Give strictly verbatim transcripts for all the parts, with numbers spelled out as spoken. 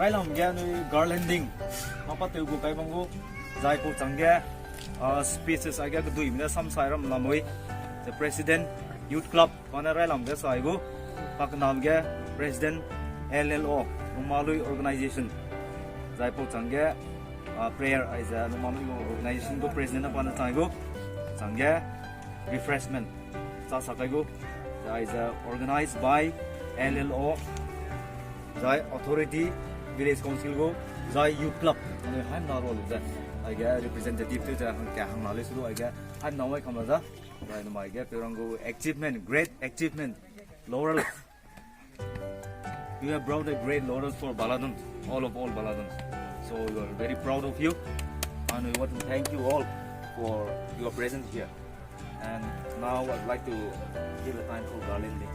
Railam ge anui garlanding, mapa tew gu kai bam gu, zai pau chang ge, ah, speeches aige keduime ne samsai ram lamui, the president, youth club, pa ne railam ge sai gu, pa kenam ge president L L O, Lungmalui organization, zai pau chang ge, ah, prayer aize Lungmalui organization gu president ne pa ne chang gu, chang ge, refreshment, cha sa kai gu, zai ze organized by L L O, zai authority, village council gu, zai youth club, anui haimna role ze, aige representative tew ze hangka hangna le su du aige haimna wai kam la za, zai namai ge peurang gu achievement, great achievement, laurel. You have brought a great laurels for Baladon, all of all Baladon. So we are very proud of you, and we want to thank you all for your presence here. And now I'd like to give a time for garlanding.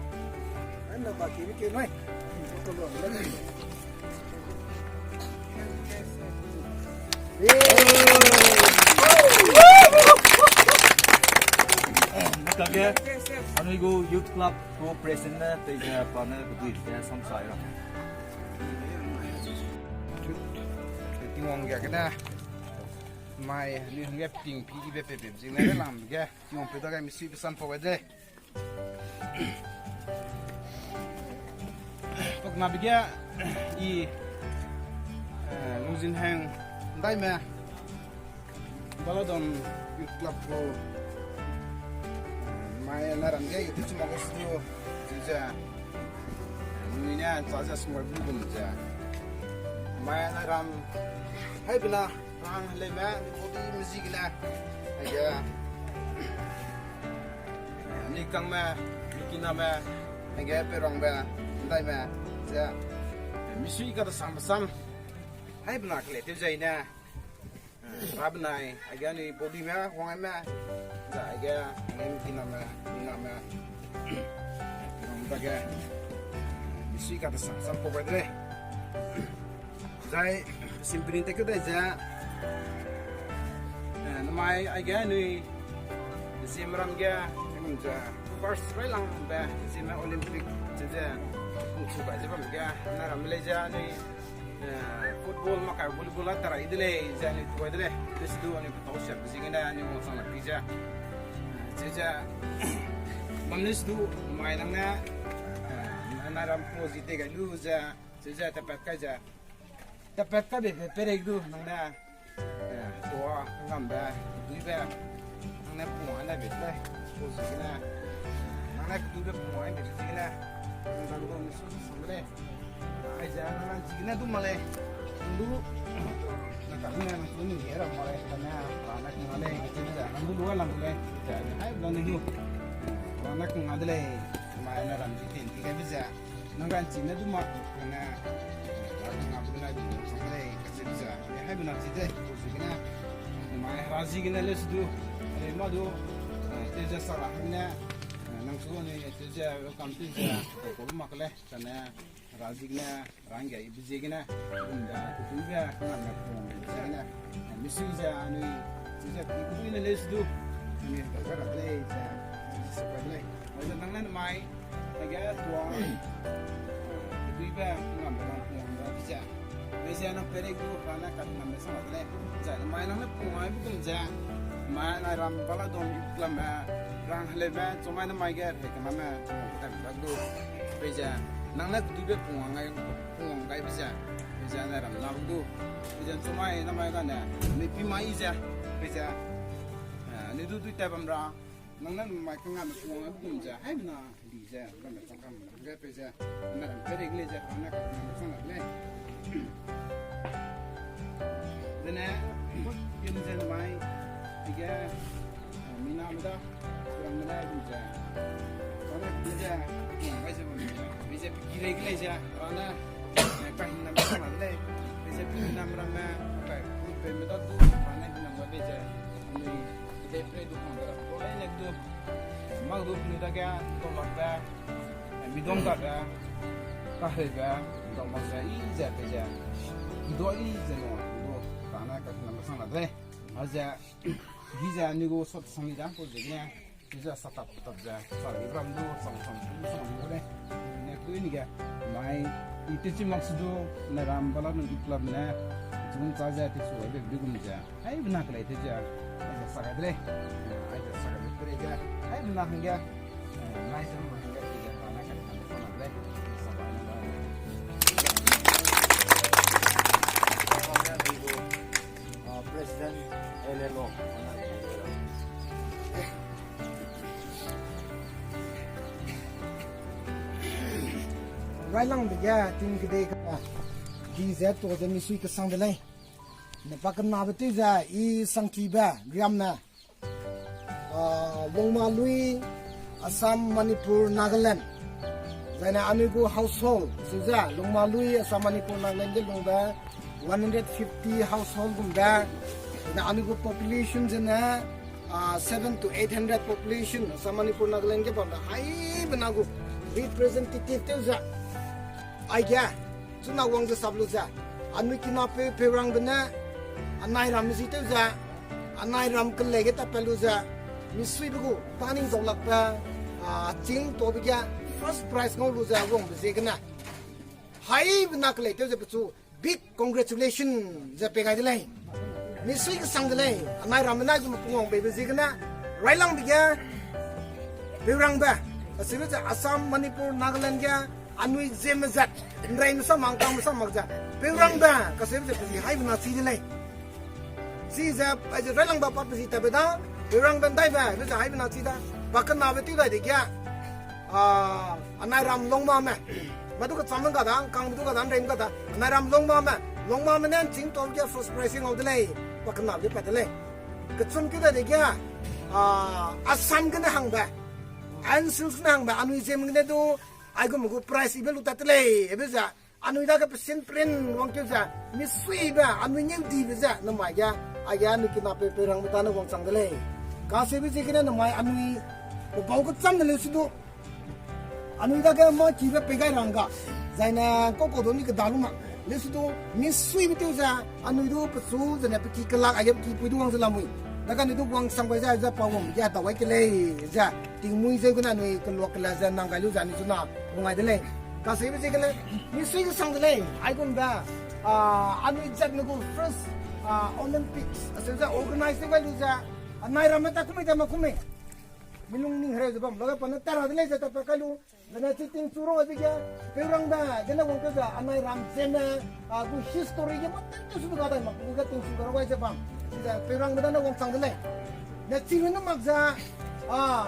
Kage, anui gu youth club gu president ne tei ze pa ne kedui ze samsai ra. Tingwang ge kene mai anui hangge ping pi ibe pe pe zing ne lam ge Tingwang pe dage misui besan pau de. Pakna bege i, eh, Lungzin hang ndaime Baladon Youth Club gu, eh, mai na ram ge i tu chuma gu stu, ze, ni ne cha ze sumar bu gum ze. Mai na ram, hai bena, rang heleume, ni body music ne, aige, ni kangme, ni kiname, aige perangbe, ndaime, ze, misui ka da sam sam, hai bena kele tew zai ne, ra benai, aige ni body me, huang me, ze aige, ni kiname, ni name, perang dage, misui ka da sam sam pau bai de lei. Zai, simprin te keu dai ze, eh, namai aige anui, Zeme ram ge, anui ze, first railang be, Zeme Olympic, ze ze, kung chu bai ze bam ge, na ram lei ze anui, eh, football, makai volleyball a tarai de lei, ze anui tuai de lei, list du anui petau siak zigene, anui wang sang lak di ze. Eh, ze ze, bam list du, mai nang ne, eh, na ram po zi te gai lu ze, ze ze, tapat kai ze, Tapat ka be pe, perei du nang ne, eh, tua, ngambe, duibe, nang ne pung ai ne be le, po zigene, nang ne duibe pung ai be zigene, nang dang dong ne su su le, ai ze nang nang zigene du ma le, nang du, nang ka ne nang du ni ge ra ma le, ka ne, ra na kung a le, ka ne, nang du lu a lang le, ze, ai, nang du, ra na kung a de le, ma ne ram zi tin, ti ka be ze, Nang ran chi ne du ma, ne, a, nang a bu na du sang lei, ka chi ze, ne hai bu na chi de, ku zi ne, mai ra zi ne le su du, le ma du, eh, te ze sa ra ne, eh, nang su ne, te ze welcome te ze, ko ko ma ka le, sa ne, ra zi ne, rang ge, i bu zi ne, um da, ku tu ge, nang na ko, zi ne, eh, mi su ze, anui, zi ze, ku tu ne le su du, anui, ta ga ra le, ze, zi se ka le, ai ze nang ne mai, Aige tua, duibe, ngambe nang pung da ze. Be ze nang perei gu, ra ne kat ngambe sang la de lei. Zai ne mai nang ne pung ai bu kum ze. Mai na ram Baladon Youth Club me, rang heleume, chumai ne mai ge, pe kena me, chumai ne kat du. Be ze, nang ne duibe pung ai, pung gai be ze. Be ze ne ram na du. Be ze chumai ne mai ga ne, mi pi mai ze. Be ze, eh, ni du dui ta bam ra. Nang ne mai kangame pung ai bu kum ze. Hai na. Di ze, ramme chang kam, ge pe ze, na ram pe ring le ze, na ka na chang le. Dene, yin ze mai, ge, mina meda, ram meda di ze. Ramme di ze, bai ze, bi ze, pi ring le ze, rane, ka hin na chang le. Bi ze, pi na ramme, ka, pe meda du, rane, na meda be ze. Ni, de pre du kan da, ko le ne du. Mak du pnu dage, dau mak be, eh, mi dong ga be, ka hei be, dau mak ze, i ze pe ze, i do i ze no, i do, ka na ka na sang la de. A ze, gi ze ni gu sot sang ni da, ko ze ne, i ze sa tap tap ze, sa ni ram du, sang sang du, sang du le. Ne ku ni ge, mai, I techi mak sudu, ne ram bala nung i club ne, chun cha ze tesu ai be du gum ze. Ai bena kelei te ze. Ai ze sa gai de lei. Ai ze sa gai de lei ge. Ai bena hangge. Nai ze mo hangge ki ze pa na ka de sa na de lei. Sa ba na ba. President L L O. Railang de ge ting kedei ka. Di ze to ze misui kesang de lei. Ne pa kenabe tew ze i sangkibe riam ne. Ah, Longma Lui, Assam, Manipur, Nagaland. Zaine anui gu household, su ze, Longma Lui, Assam, Manipur, Nagaland ge lungbe one hundred fifty household gumbe. Zaine anui gu population zene, ah, seven to eight hundred population, Assam, Manipur, Nagaland ge bambe hai bena gu representative tew ze. Aige, chuna wang ze sap lu ze, anui kina pe, peurangbe ne, anai ram zi tew ze, anai ram kelei ge tat pat lu ze, misuibe gu, taning zau lakbe, ah, ching tobe ge, first prize ngau lu ze, wangbe ziegene. Hai bena kelei tew ze pechu, big congratulation ze pei gai de lei. Misui kesang de lei, anai ramme nai gu me pungwang beibe ziegene, railang de ge, peurangbe, asibe ze Assam, Manipur, Nagaland ge, anui ziemme zat, nrai mesa mak, kang mesa mak ze, peurangbe, kase ze pezi hai bena chi de lei. Chi ze, ai ze railang ba pa pezi tabe da, peurangbe ndaibe, be ze hai bena chi da, pa kenabe tew dai de ge, ah, anai ram Longmame, madu kecham ga da, kang madu ga da, nrai ga da, anai ram Longmame, Longmame ne nching tau ge first prize ngau de lei, pa kenabe pat de lei. Kechum keu dai de ge, ah, Assam gene hangbe, N C Hills gene hangbe, anui ziemme gene du, aigum gu prize ibe lu tat de lei, ebe ze, anui dage pesin prin wangkeu ze, misuibe, anui ngeudibe ze, namai ge, aige anui kina pe, peurangbe dane wangchang de lei. Kaseube ziegene namai anui, pebau kecham ne leu sudu. Anui dage mâ kibe pei gai rang ga. Zaine kau kau du ni keda lu mak. Leu sudu, misuibe tew ze, anui du pechu, zene peki kelak, aige peki pui du wang ze lamui. Dage anui du wangchang bai ze, ze pa wang ge, dawai ke lei, ze. Tingmui zeu gene anui keluak kela ze nang gai lu ze anui chuna wang gai de lei. Kaseube ziegene, misui kesang de lei, aigumbe, ah, anui zatme gu first, ah, Olympics, aseu ze organize tew gai lu ze, anai ramme ta kumei ta ma kumei. Milung ning hereu ze bam, lage pa ne tara de lei ze ta pa kai lu, zene chi tingchu ra de ge, peurangbe, gene wangkeu ze, anai ram ziemme, ah, gu history ge ma tewtewsu du ga dai mak, gu ge tingchu ga ra gai ze bam, chize peurangbe dane wangchang de lei. Ne chi lu ne mak ze, ah,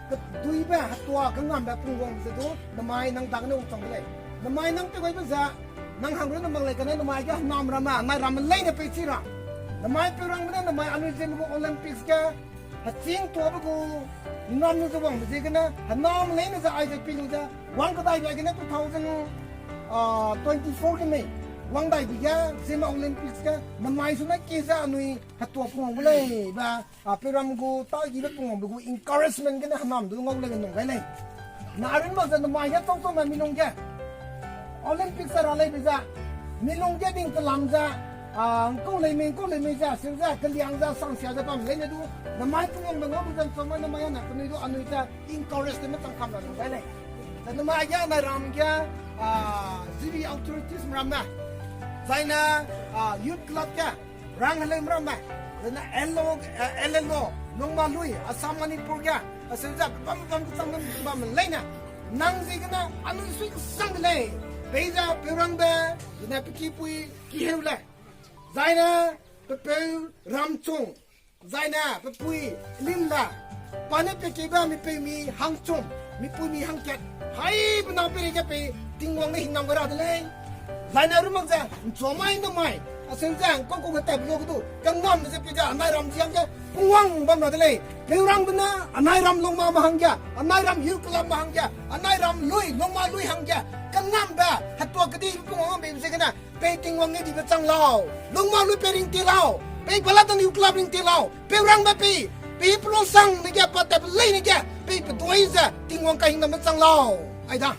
keduibe, hetua, kengambe, pungwang ze du, namai nang dagene wangchang de lei. Namai nang tew gaibe ze, nang hang ru ne mak lei kane, namai ge henam ramme, anai ramme leine peichi ra. Namai peurangbe ne, namai anui ziemme gu Olympics ge, heching tuabe gu, ngam ne ze wangbe ziegene, henam leine ze aize pi lu ze, wang kedaibe gene two thousand, ah, twenty-four ge mei, wang daibe ge, ziemme Olympics ge, namai su ne ki ze anui, hetua pungwang gu lei, ba, ah, peuram gu, tagibe pungwangbe gu encouragement gene henam du ngau lei ge nung gai lei. Na arun mak ze namai ge tau tau na milung ge. Olympics a ra lei be ze. Milung ge ding kelam ze. Ah, ngkau lei mei, ngkau lei mei ze, sing ze, keliang ze, sangsia ze bam leine du. Namai pungwangbe ngau lu ze, chomai namai ane, penui du anui ze, encourage tewme chang kam ra nung gai lei. Ze namai ge, anai ram ge, ah, G B authorities ramme. Zaine, ah, youth club ge. Rang heleu ramme, zene L L O, eh, L L O, Longma Lui, Assam, Manipur ge, aseu ze, bam, bam, bam, bam, bam, leine. Nang ziegene, anui sui kesang de lei. Peize, peurangbe, zene pekipui, kiheu le. Zaine, pepeu, Ramchung. Zaine, pepui, Limla. Pa ne pekibe, mipeumi, Hangchum, mipuimi, Hangkat. Hai, bena peireige pei, Tingwang ne hingnam ga ra de lei. Zaine ru mak ze, nchuamai namai. Aseu ze, ngkau kau ge tat be lu ge du, kangnambe ze pei ze, anai ram ziang ge, pungwang bam ra de lei. Peurangbe ne, anai ram Longmame hangge, anai ram Hill Clubme hangge, anai ram Lui, Longma Lui hangge, kangnambe, hetua kedibe pungwang beibe ziegene, pei Tingwang ne dibe chang lau. Longma Lui pei ring ti lau. Pei Palatang Youth Club ring ti lau. Peurangbe pei, pei pelosang ne ge, pa tat be leine ge, pei pedui ze, Tingwang kahingnambe chang lau. Aida.